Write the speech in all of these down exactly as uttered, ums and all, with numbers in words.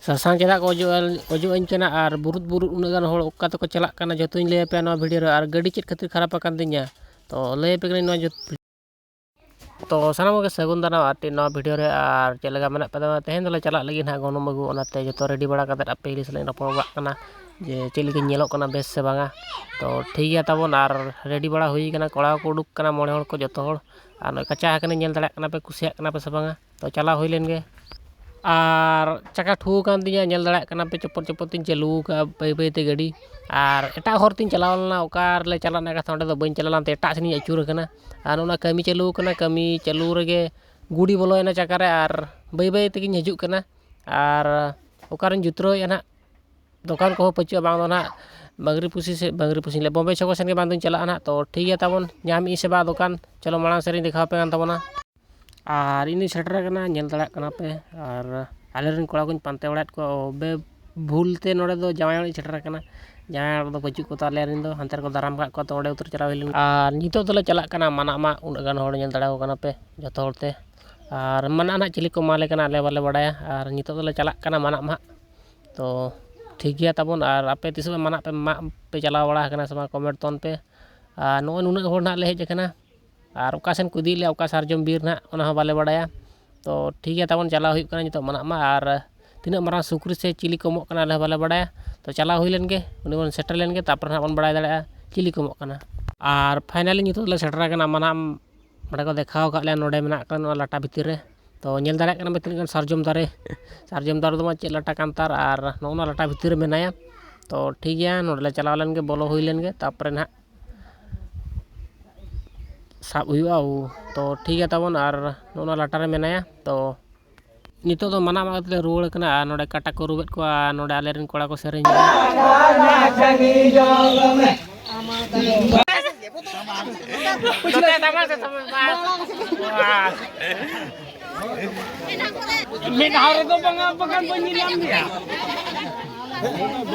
ᱥᱟᱥᱟᱝ ᱪᱮᱫᱟᱜ ᱠᱚ ᱚᱡᱚᱜ ᱟᱹᱧ ᱠᱟᱱᱟ ᱟᱨ ᱵᱩᱨᱩᱫ ᱵᱩᱨᱩᱫ ᱩᱱᱟᱹᱜ ᱜᱟᱱ ᱦᱚᱲ ᱚᱠᱟ ᱛᱮᱠᱚ ᱪᱟᱞᱟᱜ ᱠᱟᱱᱟ, ᱡᱚᱛᱚᱧ ᱞᱟᱹᱭ ᱟᱯᱮᱭᱟ ᱱᱚᱣᱟ ᱵᱷᱤᱰᱤᱭᱳ ᱨᱮ᱾ ᱟᱨ ᱜᱟᱹᱰᱤ ᱪᱮᱫ ᱠᱷᱟᱹᱛᱤᱨ ᱠᱷᱟᱨᱟᱯ ᱟᱠᱟᱱ ᱛᱤᱧᱟ, ᱛᱚ ᱞᱟᱹᱭ ᱟᱯᱮ ᱠᱟᱹᱱᱟᱹᱧ ᱱᱚᱣᱟ ᱡᱚᱛᱚ᱾ ᱛᱚ ᱥᱟᱱᱟᱢ ᱠᱚᱜᱮ ᱥᱟᱹᱜᱩᱱ ᱫᱟᱨᱟᱢ ᱟᱨ ᱱᱚᱣᱟ ᱵᱷᱤᱰᱤᱭᱳ ᱨᱮ᱾ ᱟᱨ ᱪᱮᱫ ᱞᱮᱠᱟ ᱢᱮᱱᱟᱜ ᱯᱮ ᱛᱟᱵᱚᱱᱟ? ᱛᱮᱦᱮᱧ ᱫᱚᱞᱮ ᱪᱟᱞᱟᱜ ᱞᱟᱹᱜᱤᱫ ᱦᱟᱸᱜ ᱜᱚᱱᱚᱝ ᱟᱹᱜᱩ, ᱚᱱᱟᱛᱮ ᱡᱚᱛᱚ ᱨᱮᱰᱤ ᱵᱟᱲᱟ ᱠᱟᱛᱮᱫ ᱟᱯᱮ ᱤᱫᱤ ᱥᱟᱞᱟᱜ ᱤᱧ ᱨᱚᱯᱚᱲ ᱵᱟᱲᱟᱜ ᱠᱟᱱᱟ ᱡᱮ ᱪᱮᱫ ᱞᱮᱠᱟᱧ ᱧᱮᱞᱚᱜ ᱠᱟᱱᱟ, ᱵᱮᱥ ᱥᱮ ᱵᱟᱝᱟ᱾ ᱛᱚ ᱴᱷᱤᱠ ᱜᱮᱭᱟ ᱛᱟᱵᱚᱱ, ᱟᱨ ᱨᱮᱰᱤ ᱵᱟᱲᱟ ᱦᱩᱭ ᱠᱟᱱᱟ, ᱠᱚᱲᱟ ᱠᱚᱠᱚ ᱩᱰᱩᱠ ᱠᱟᱱᱟ, ᱢᱚᱬᱮ ᱦᱚᱲ ᱠᱚ ᱡᱚᱛᱚ ᱦᱚᱲ᱾ ᱟᱨ ᱱᱚᱜᱼᱚᱭ ᱠᱟᱪᱟ ᱟᱠᱟᱱᱟᱹᱧ, ᱧᱮᱞ ᱫᱟᱲᱮᱭᱟᱜ ᱠᱟᱱᱟ ᱯᱮ, ᱠᱩᱥᱤᱭᱟᱜ ᱠᱟᱱᱟ ᱯᱮ ᱥᱮ ᱵᱟᱝᱟ? ᱛᱚ ᱪᱟᱞᱟᱣ ᱦᱩᱭ ᱞᱮᱱ ᱜᱮ᱾ ᱟᱨ ᱪᱟᱠᱟ ᱴᱷᱩᱣᱟᱹ ᱠᱟᱱ ᱛᱤᱧᱟ, ᱧᱮᱞ ᱫᱟᱲᱮᱭᱟᱜ ᱠᱟᱱᱟ ᱯᱮ, ᱪᱚᱯᱚᱫ ᱪᱚᱯᱚᱫ ᱛᱤᱧ ᱪᱟᱹᱞᱩ ᱟᱠᱟᱫᱼᱟ ᱵᱟᱹᱭ ᱵᱟᱹᱭ ᱛᱮ ᱜᱟᱹᱰᱤ᱾ ᱟᱨ ᱮᱴᱟᱜ ᱦᱚᱨ ᱛᱤᱧ ᱪᱟᱞᱟᱣ ᱞᱮᱱᱟ, ᱚᱠᱟ ᱨᱮᱞᱮ ᱪᱟᱞᱟᱜ ᱨᱮᱱᱟᱜ ᱠᱟᱛᱷᱟ, ᱚᱸᱰᱮ ᱫᱚ ᱵᱟᱹᱧ ᱪᱟᱞᱟᱣ ᱞᱮᱱᱛᱮ ᱮᱴᱟᱜ ᱥᱮᱫ ᱤᱧ ᱟᱹᱪᱩᱨ ᱟᱠᱟᱱᱟ᱾ ᱟᱨ ᱚᱱᱟ ᱠᱟᱹᱢᱤ ᱪᱟᱹᱞᱩ ᱟᱠᱟᱱᱟ, ᱠᱟᱹᱢᱤ ᱪᱟᱹᱞᱩ ᱨᱮᱜᱮ ᱜᱩᱰᱤ ᱵᱚᱞᱚᱭᱮᱱᱟ ᱪᱟᱠᱟ ᱨᱮ, ᱟᱨ ᱵᱟᱹᱭ ᱵᱟᱹᱭ ᱛᱮᱜᱤᱧ ᱦᱤᱡᱩᱜ ᱠᱟᱱᱟ᱾ ᱟᱨ ᱚᱠᱟᱨᱤᱧ ᱡᱩᱛᱨᱟᱹᱣᱮᱫᱼᱟ ᱱᱟᱦᱟᱜ, ᱫᱚᱠᱟᱱ ᱠᱚᱦᱚᱸ ᱯᱟᱹᱪᱩᱜᱼᱟ, ᱵᱟᱝ ᱫᱚ ᱱᱟᱦᱟᱜ ᱵᱟᱝᱨᱤ ᱯᱩᱥᱤ ᱥᱮ, ᱵᱟᱝᱨᱤ ᱯᱩᱥᱤᱧ ᱞᱟᱹᱭ, ᱵᱚᱢᱵᱮ ᱪᱷᱚᱠᱚ ᱥᱮᱱ ᱜᱮ ᱵᱟᱝ ᱫᱚᱧ ᱪᱟᱞᱟᱜᱼᱟ ᱱᱟᱦᱟᱜ᱾ ᱛᱚ ᱴᱷᱤᱠ ᱜᱮᱭᱟ ᱛᱟᱵᱚᱱ, ᱧᱟᱢᱮᱫ ᱤᱧ ᱥᱮ ᱵᱟᱝ ᱫᱚᱠᱟᱱ, ᱪᱚᱞᱚ ᱢᱟᱲᱟᱝ ᱥᱮᱫ ᱨᱤᱧ ᱫᱮᱠᱷᱟᱣ ᱟᱯᱮ ᱠᱟᱱ ᱛᱟᱵᱚᱱᱟ᱾ ᱟᱨ ᱤᱧᱤᱧ ᱥᱮᱴᱮᱨ ᱟᱠᱟᱱᱟ, ᱧᱮᱞ ᱫᱟᱲᱮᱭᱟᱜ ᱠᱟᱱᱟ ᱯᱮ᱾ ᱟᱨ ᱟᱞᱮᱨᱮᱱ ᱠᱚᱲᱟ ᱠᱚᱧ ᱯᱟᱱᱛᱮ ᱵᱟᱲᱟᱭᱮᱫ ᱠᱚᱣᱟ᱾ ᱚ, ᱵᱮ-, ᱵᱷᱩᱞ ᱛᱮ ᱱᱚᱰᱮ ᱫᱚ ᱡᱟᱶᱟᱭ ᱚᱲᱟᱜ ᱤᱧ ᱥᱮᱴᱮᱨ ᱟᱠᱟᱱᱟ᱾ ᱡᱟᱶᱟᱭ ᱚᱲᱟᱜ ᱫᱚ ᱵᱟᱹᱪᱩᱜ ᱠᱚ ᱛᱟᱞᱮᱭᱟ, ᱤᱧ ᱫᱚ ᱦᱟᱱᱛᱮ ᱨᱮᱠᱚ ᱫᱟᱨᱟᱢ ᱠᱟᱜ ᱠᱚᱣᱟ, ᱛᱚ ᱚᱸᱰᱮ ᱩᱛᱟᱹᱨ ᱪᱟᱞᱟᱣ ᱦᱩᱭ ᱞᱮᱱᱟ᱾ ᱟᱨ ᱱᱤᱛᱚᱜ ᱫᱚᱞᱮ ᱪᱟᱞᱟᱜ ᱠᱟᱱᱟ ᱢᱟᱱᱟᱜ ᱢᱟᱜ, ᱩᱱᱟᱹᱜ ᱜᱟᱱ ᱦᱚᱲ ᱧᱮᱞ ᱫᱟᱲᱮᱭᱟᱠᱚ ᱠᱟᱱᱟ ᱯᱮ ᱡᱚᱛᱚ ᱦᱚᱲ ᱛᱮ᱾ ᱟᱨ ᱢᱟᱱᱟᱜ ᱱᱟᱦᱟᱜ ᱪᱤᱞᱤ ᱠᱚ ᱮᱢᱟᱞᱮ ᱠᱟᱱᱟ, ᱟᱞᱮ ᱵᱟᱞᱮ ᱵᱟᱲᱟᱭᱟ᱾ ᱟᱨ ᱱᱤᱛᱚᱜ ᱫᱚᱞᱮ ᱪᱟᱞᱟᱜ ᱠᱟᱱᱟ ᱢᱟᱱᱟᱜ ᱢᱟᱜ᱾ ᱛᱚ ᱴᱷᱤᱠ ᱜᱮᱭᱟ ᱛᱟᱵᱚᱱ, ᱟᱨ ᱟᱯᱮ ᱛᱤᱥ ᱦᱚᱸ ᱢᱟᱱᱟᱜ ᱯᱮ ᱢᱟᱜ ᱯᱮ ᱪᱟᱞᱟᱣ ᱵᱟᱲᱟ ᱟᱠᱟᱱᱟ ᱥᱮ ᱵᱟᱝ, ᱠᱚᱢᱮᱱᱴ ᱛᱟᱵᱚᱱ ᱯᱮ᱾ ᱟᱨ ᱱᱚᱜᱼᱚᱭ ᱱᱩᱱᱟᱹᱜ ᱦᱚᱲ ᱱᱟᱦᱟᱜ ᱞᱮ ᱦᱮᱡ ᱟᱠᱟᱱᱟ, ᱟᱨ ᱚᱠᱟ ᱥᱮᱱ ᱠᱚ ᱤᱫᱤᱭᱮᱫ ᱞᱮᱭᱟ, ᱚᱠᱟ ᱥᱟᱨᱡᱚᱢ ᱵᱤᱨ ᱱᱟᱦᱟᱜ, ᱚᱱᱟ ᱦᱚᱸ ᱵᱟᱞᱮ ᱵᱟᱲᱟᱭᱟ᱾ ᱛᱚ ᱴᱷᱤᱠ ᱜᱮᱭᱟ ᱛᱟᱵᱚᱱ, ᱪᱟᱞᱟᱣ ᱦᱩᱭᱩᱜ ᱠᱟᱱᱟ ᱱᱤᱛᱚᱜ ᱢᱟᱱᱟᱜ ᱢᱟᱜ᱾ ᱟᱨ ᱛᱤᱱᱟᱹᱜ ᱢᱟᱨᱟᱝ ᱥᱩᱠᱨᱤ ᱥᱮ ᱪᱤᱞᱤ ᱠᱚ ᱮᱢᱚᱜ ᱠᱟᱱᱟ, ᱟᱞᱮ ᱦᱚᱸ ᱵᱟᱞᱮ ᱵᱟᱲᱟᱭᱟ᱾ ᱛᱚ ᱪᱟᱞᱟᱣ ᱦᱩᱭ ᱞᱮᱱ ᱜᱮ, ᱩᱱᱤ ᱵᱚᱱ ᱥᱮᱴᱮᱨ ᱞᱮᱱ ᱜᱮ, ᱛᱟᱨᱯᱚᱨᱮ ᱱᱟᱦᱟᱜ ᱵᱚᱱ ᱵᱟᱲᱟᱭ ᱫᱟᱲᱮᱭᱟᱜᱼᱟ ᱪᱤᱞᱤ ᱠᱚ ᱮᱢᱚᱜ ᱠᱟᱱᱟ᱾ ᱟᱨ ᱯᱷᱟᱭᱱᱟᱞᱤ ᱱᱤᱛᱚᱜ ᱫᱚᱞᱮ ᱥᱮᱴᱮᱨ ᱟᱠᱟᱱᱟ ᱢᱟᱱᱟᱜ, ᱱᱚᱸᱰᱮ ᱠᱚ ᱫᱮᱠᱷᱟᱣ ᱟᱠᱟᱫ ᱞᱮᱭᱟ, ᱱᱚᱸᱰᱮ ᱢᱮᱱᱟᱜ ᱠᱟᱫᱟ ᱱᱚᱣᱟ ᱞᱟᱴᱟ ᱵᱷᱤᱛᱤᱨ ᱨᱮ᱾ ᱛᱚ ᱧᱮᱞ ᱫᱟᱲᱮᱭᱟᱜ ᱠᱟᱱᱟ ᱯᱮ ᱛᱤᱱᱟᱹᱜ ᱜᱟᱱ ᱥᱟᱨᱡᱚᱢ ᱫᱟᱨᱮ, ᱥᱟᱨᱡᱚᱢ ᱫᱟᱨᱮ ᱫᱚ ᱵᱟᱝ, ᱪᱮᱫ ᱞᱟᱴᱟ ᱠᱟᱱ ᱛᱟᱨ, ᱟᱨ ᱱᱚᱜᱼᱚ ᱱᱚᱣᱟ ᱞᱟᱴᱟ ᱵᱷᱤᱛᱤᱨ ᱨᱮ ᱢᱮᱱᱟᱭᱟ᱾ ᱛᱚ ᱴᱷᱤᱠ ᱜᱮᱭᱟ, ᱱᱚᱸᱰᱮ ᱞᱮ ᱪᱟᱞᱟᱣ ᱞᱮᱱ ᱜᱮ, ᱵᱚᱞᱚ ᱦᱩᱭ ᱞᱮᱱ ᱜᱮ, ᱛᱟᱨᱯᱚᱨᱮ ᱱᱟᱦᱟᱜ ᱥᱟᱵ ᱦᱩᱭᱩᱜᱼᱟ᱾ ᱳ, ᱛᱚ ᱴᱷᱤᱠ ᱜᱮᱭᱟ ᱛᱟᱵᱚᱱ, ᱟᱨ ᱱᱚᱜᱼᱚ ᱱᱚᱣᱟ ᱞᱟᱴᱟ ᱨᱮ ᱢᱮᱱᱟᱭᱟ᱾ ᱛᱚ ᱱᱤᱛᱚᱜ ᱫᱚ ᱢᱟᱱᱟᱜ ᱢᱟᱜ ᱠᱟᱛᱮ ᱞᱮ ᱨᱩᱣᱟᱹᱲ ᱠᱟᱱᱟ, ᱟᱨ ᱱᱚᱸᱰᱮ ᱠᱟᱴᱟ ᱠᱚ ᱨᱩᱵᱮᱫ ᱠᱚᱣᱟ, ᱟᱨ ᱱᱚᱸᱰᱮ ᱟᱞᱮᱨᱮᱱ ᱠᱚᱲᱟ ᱠᱚ ᱥᱮᱨᱮᱧ ᱮᱫᱟ᱾ ᱢᱤᱫ ᱫᱷᱟᱣ ᱨᱮᱫᱚ ᱵᱟᱝᱟ, ᱵᱟᱠᱷᱟᱱ ᱵᱟᱹᱧ ᱧᱮᱞ ᱧᱟᱢ ᱜᱮᱭᱟ᱾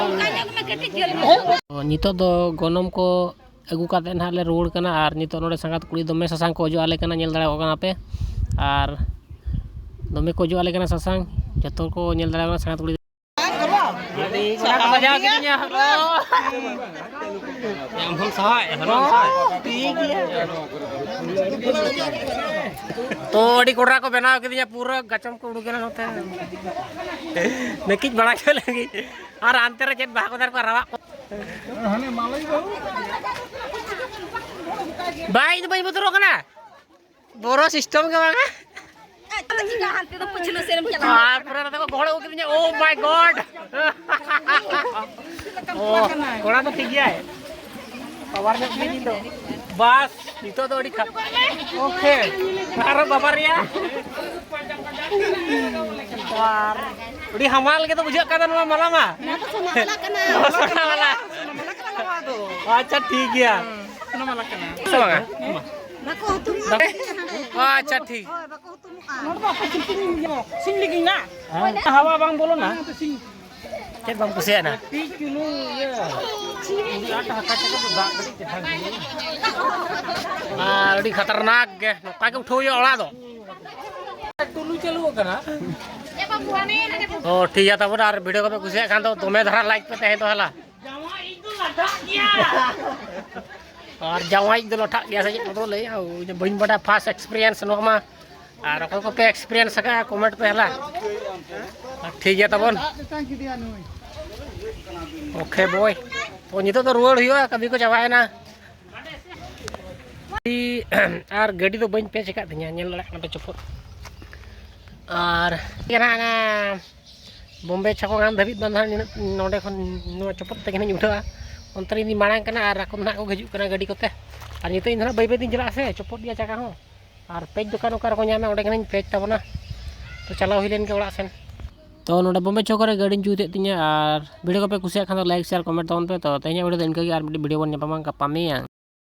ᱱᱤᱛᱚᱜ ᱫᱚ ᱜᱚᱱᱚᱝ ᱠᱚ ᱟᱹᱜᱩ ᱠᱟᱛᱮᱫ ᱱᱟᱦᱟᱜ ᱞᱮ ᱨᱩᱣᱟᱹᱲ ᱠᱟᱱᱟ᱾ ᱟᱨ ᱱᱤᱛᱚᱜ ᱱᱚᱰᱮ ᱥᱟᱸᱜᱟᱛ ᱠᱩᱲᱤ ᱫᱚᱢᱮ ᱥᱟᱥᱟᱝ ᱠᱚ ᱚᱡᱚᱜ ᱟᱞᱮ ᱠᱟᱱᱟ, ᱧᱮᱞ ᱫᱟᱲᱮᱭᱟᱜ ᱠᱟᱱᱟ ᱯᱮ᱾ ᱟᱨ ᱫᱚᱢᱮ ᱠᱚ ᱚᱡᱚᱜ ᱟᱞᱮ ᱠᱟᱱᱟ ᱥᱟᱥᱟᱝ, ᱡᱚᱛᱚ ᱠᱚ ᱧᱮᱞ ᱫᱟᱲᱮᱭᱟᱜ ᱠᱟᱱᱟ ᱥᱟᱸᱜᱟᱛ ᱠᱩᱲᱤ᱾ ᱥᱟᱯᱟ ᱥᱟᱡᱟᱣ ᱠᱤᱫᱤᱧᱟ᱾ ᱟᱢ ᱦᱚᱸᱢ ᱥᱟᱦᱟᱭ, ᱦᱟᱱᱟᱢ ᱥᱟᱦᱟᱭ᱾ ᱴᱷᱤᱠ ᱜᱮᱭᱟ᱾ ᱛᱚ, ᱟᱹᱰᱤ ᱠᱚᱰᱨᱟ ᱠᱚ ᱵᱮᱱᱟᱣ ᱠᱤᱫᱤᱧᱟ, ᱯᱩᱨᱟᱹ ᱜᱟᱪᱚᱢ ᱠᱚ ᱩᱰᱩᱠᱮᱱᱟ ᱱᱚᱛᱮ᱾ ᱱᱟᱹᱠᱤᱡ ᱵᱟᱲᱟ ᱦᱚᱪᱚ ᱞᱟᱹᱜᱤᱫ᱾ ᱟᱨ ᱦᱟᱱᱛᱮ ᱨᱮ ᱪᱮᱫ ᱵᱟᱦᱟ ᱠᱚ ᱫᱟᱨᱮ ᱠᱚ ᱨᱟᱣᱟᱜ ᱠᱚ᱾ ᱵᱟᱝ, ᱤᱧ ᱫᱚ ᱵᱟᱹᱧ ᱵᱚᱛᱚᱨᱚᱜ ᱠᱟᱱᱟ᱾ ᱵᱚᱨᱚ system ᱜᱮ ᱵᱟᱝᱟ᱾ ᱪᱤᱠᱟ ᱦᱟᱱᱛᱮ ᱫᱚ ᱯᱟᱹᱪᱷᱞᱟᱹ ᱥᱮᱫ ᱮᱢ ᱪᱟᱞᱟᱣ? ᱟᱨ ᱯᱩᱨᱟᱹ ᱱᱚᱛᱮ ᱠᱚ ᱜᱚᱦᱚᱲ ᱟᱹᱜᱩ ᱠᱤᱫᱤᱧᱟ᱾ Oh my God! ᱚ, ᱠᱚᱲᱟ ᱫᱚ ᱴᱷᱤᱠ ᱜᱮᱭᱟᱭ᱾ ᱯᱟᱣᱟᱨ ᱧᱚᱜ ᱜᱮᱭᱟ ᱤᱧ ᱫᱚ᱾ ᱵᱟᱥ, ᱱᱤᱛᱚᱜ ᱫᱚ ᱟᱹᱰᱤ ᱠᱷᱟ-, okay᱾ ᱟᱨᱚ ᱵᱟᱵᱟ ᱨᱮᱭᱟ᱾ ᱟᱨ ᱟᱹᱰᱤ ᱦᱟᱢᱟᱞ ᱜᱮ ᱛᱚ ᱵᱩᱡᱷᱟᱹᱜ ᱠᱟᱱᱟ ᱱᱚᱣᱟ ᱢᱟᱞᱟ ᱢᱟ᱾ ᱚᱱᱟ ᱫᱚ ᱥᱚᱱᱟ ᱢᱟᱞᱟ ᱠᱟᱱᱟ᱾ ᱚ, ᱥᱚᱱᱟ ᱢᱟᱞᱟ᱾ ᱥᱚᱱᱟ ᱢᱟᱞᱟ ᱠᱟᱱᱟ ᱱᱚᱣᱟ ᱫᱚ᱾ ᱟᱪᱪᱷᱟ, ᱴᱷᱤᱠ ᱜᱮᱭᱟ᱾ ᱦᱩᱸ, ᱥᱚᱱᱟ ᱢᱟᱞᱟ ᱠᱟᱱᱟ᱾ ᱥᱮ ᱵᱟᱝᱟ? ᱵᱟᱠᱚ ᱦᱩᱛᱩᱢᱚᱜᱼᱟ᱾ ᱵᱟᱠᱚ? ᱚ, ᱟᱪᱪᱷᱟ, ᱴᱷᱤᱠ᱾ ᱦᱳᱭ, ᱵᱟᱠᱚ ᱦᱩᱛᱩᱢᱚᱜᱼᱟ᱾ ᱱᱚᱰᱮ ᱫᱚ ᱟᱯᱮ ᱥᱤᱞᱯᱤᱧ ᱤᱭᱟᱹ, ᱥᱤᱢ ᱞᱟᱹᱜᱤᱫ ᱢᱮᱱᱟᱜᱼᱟ᱾ ᱦᱮᱸ? ᱦᱟᱣᱟ ᱵᱟᱝ ᱵᱚᱞᱚᱱᱟ᱾ ᱪᱮᱫ ᱵᱟᱢ ᱠᱩᱥᱤᱭᱟᱜᱼᱟ? ᱯᱤ ᱠᱤᱞᱳ ᱤᱭᱟᱹ, ᱟᱹᱰᱤ ᱟᱸᱴ ᱦᱟᱠᱟ ᱪᱟᱠᱟ ᱫᱚ ᱫᱟᱜ ᱠᱟᱹᱴᱤᱡ ᱪᱮᱴᱷᱟ ᱜᱮᱭᱟ᱾ ᱟᱨ ᱟᱹᱰᱤ ᱠᱷᱟᱛᱟᱨᱱᱟᱠ ᱜᱮ, ᱱᱚᱝᱠᱟ ᱜᱮ ᱩᱴᱷᱟᱹᱣ ᱦᱩᱭᱩᱜᱼᱟ ᱚᱲᱟᱜ ᱫᱚ᱾ ᱴᱩᱞᱩ ᱪᱟᱹᱞᱩ ᱟᱠᱟᱱᱟ᱾ ᱚ, ᱴᱷᱤᱠ ᱜᱮᱭᱟ ᱛᱟᱵᱚᱱ, ᱟᱨ video ᱠᱚᱯᱮ ᱠᱩᱥᱤᱭᱟᱜ ᱠᱷᱟᱱ ᱫᱚ ᱫᱚᱢᱮ ᱫᱷᱟᱨᱟ like ᱯᱮ, ᱛᱟᱦᱮᱸ ᱫᱚ ᱦᱟᱞᱟ᱾ ᱟᱨ ᱡᱟᱶᱟᱭ ᱫᱚ ᱞᱟᱴᱷᱟᱜ ᱜᱮᱭᱟ ᱥᱮ ᱪᱮᱫ ᱠᱚ ᱞᱟᱹᱭᱟ, ᱵᱟᱹᱧ ᱵᱟᱰᱟᱭᱟ, first experience ᱱᱚᱣᱟ ᱢᱟ᱾ ᱟᱨ ᱚᱠᱚᱭ ᱠᱚᱯᱮ experience ᱟᱠᱟᱫᱼᱟ, comment ᱯᱮ ᱦᱟᱞᱟ᱾ ᱴᱷᱤᱠ ᱜᱮᱭᱟ ᱛᱟᱵᱚᱱ᱾ Okay boy, ᱛᱚ ᱱᱤᱛᱚᱜ ᱫᱚ ᱨᱩᱣᱟᱹᱲ ᱦᱩᱭᱩᱜᱼᱟ, ᱠᱟᱹᱢᱤ ᱠᱚ ᱪᱟᱵᱟᱭᱮᱱᱟ᱾ ᱟᱨ ᱜᱟᱹᱰᱤ ᱫᱚ ᱵᱟᱹᱧ ᱯᱮᱪ ᱟᱠᱟᱫ ᱛᱤᱧᱟᱹ, ᱧᱮᱞ ᱫᱟᱲᱮᱭᱟᱜ ᱠᱟᱱᱟ ᱯᱮ ᱪᱚᱯᱚᱫ᱾ ᱟᱨ ᱚᱱᱟ ᱵᱚᱢᱵᱮ ᱪᱷᱟᱠᱚ ᱜᱟᱱ ᱫᱷᱟᱹᱵᱤᱡ ᱫᱚ ᱱᱟᱦᱟᱜ ᱱᱤᱱᱟᱹᱜ, ᱱᱚᱰᱮ ᱠᱷᱚᱱ ᱱᱚᱣᱟ ᱪᱚᱯᱚᱫ ᱛᱮᱜᱮ ᱱᱟᱦᱟᱜ ᱤᱧ ᱩᱴᱷᱟᱹᱜᱼᱟ᱾ ᱚᱱᱛᱮ ᱨᱮ ᱤᱧ ᱢᱟᱲᱟᱝ ᱠᱟᱱᱟ ᱟᱨ ᱟᱠᱚ ᱱᱟᱦᱟᱜ ᱠᱚ ᱦᱤᱡᱩᱜ ᱠᱟᱱᱟ ᱜᱟᱹᱰᱤ ᱠᱚᱛᱮ᱾ ᱟᱨ ᱱᱤᱛᱚᱜ ᱤᱧ ᱫᱚ ᱱᱟᱦᱟᱜ ᱵᱟᱹᱭ ᱵᱟᱹᱭ ᱛᱤᱧ ᱪᱟᱞᱟᱜᱼᱟ ᱥᱮ, ᱪᱚᱯᱚᱫ ᱜᱮᱭᱟ ᱪᱟᱠᱟ ᱦᱚᱸ᱾ ᱟᱨ ᱯᱮᱪ ᱫᱚᱠᱟᱱ ᱚᱠᱟ ᱨᱮᱠᱚ ᱧᱟᱢᱟ, ᱚᱸᱰᱮ ᱜᱮ ᱱᱟᱦᱟᱜ ᱤᱧ ᱯᱮᱪ ᱛᱟᱵᱚᱱᱟ᱾ ᱛᱚ ᱪᱟᱞᱟᱣ ᱦᱩᱭ ᱞᱮᱱ ᱜᱮ ᱚᱲᱟᱜ ᱥᱮᱱ᱾ ᱛᱚ ᱱᱚᱰᱮ ᱵᱚᱢᱵᱮ ᱪᱷᱚᱠ ᱨᱮ ᱜᱟᱹᱰᱤᱧ ᱡᱩᱛᱮᱫ ᱛᱤᱧᱟᱹ, ᱟᱨ video ᱠᱚᱯᱮ ᱠᱩᱥᱤᱭᱟᱜ ᱠᱷᱟᱱ ᱫᱚ like, share, comment ᱛᱟᱵᱚᱱ ᱯᱮ᱾ ᱛᱚ ᱛᱮᱦᱮᱧᱟᱜ video ᱫᱚ ᱤᱱᱠᱟᱹ ᱜᱮ, ᱟᱨ ᱢᱤᱫᱴᱤᱡ video ᱵᱚᱱ ᱧᱟᱯᱟᱢᱟ ᱜᱟᱯᱟ ᱢᱮᱭᱟᱝ᱾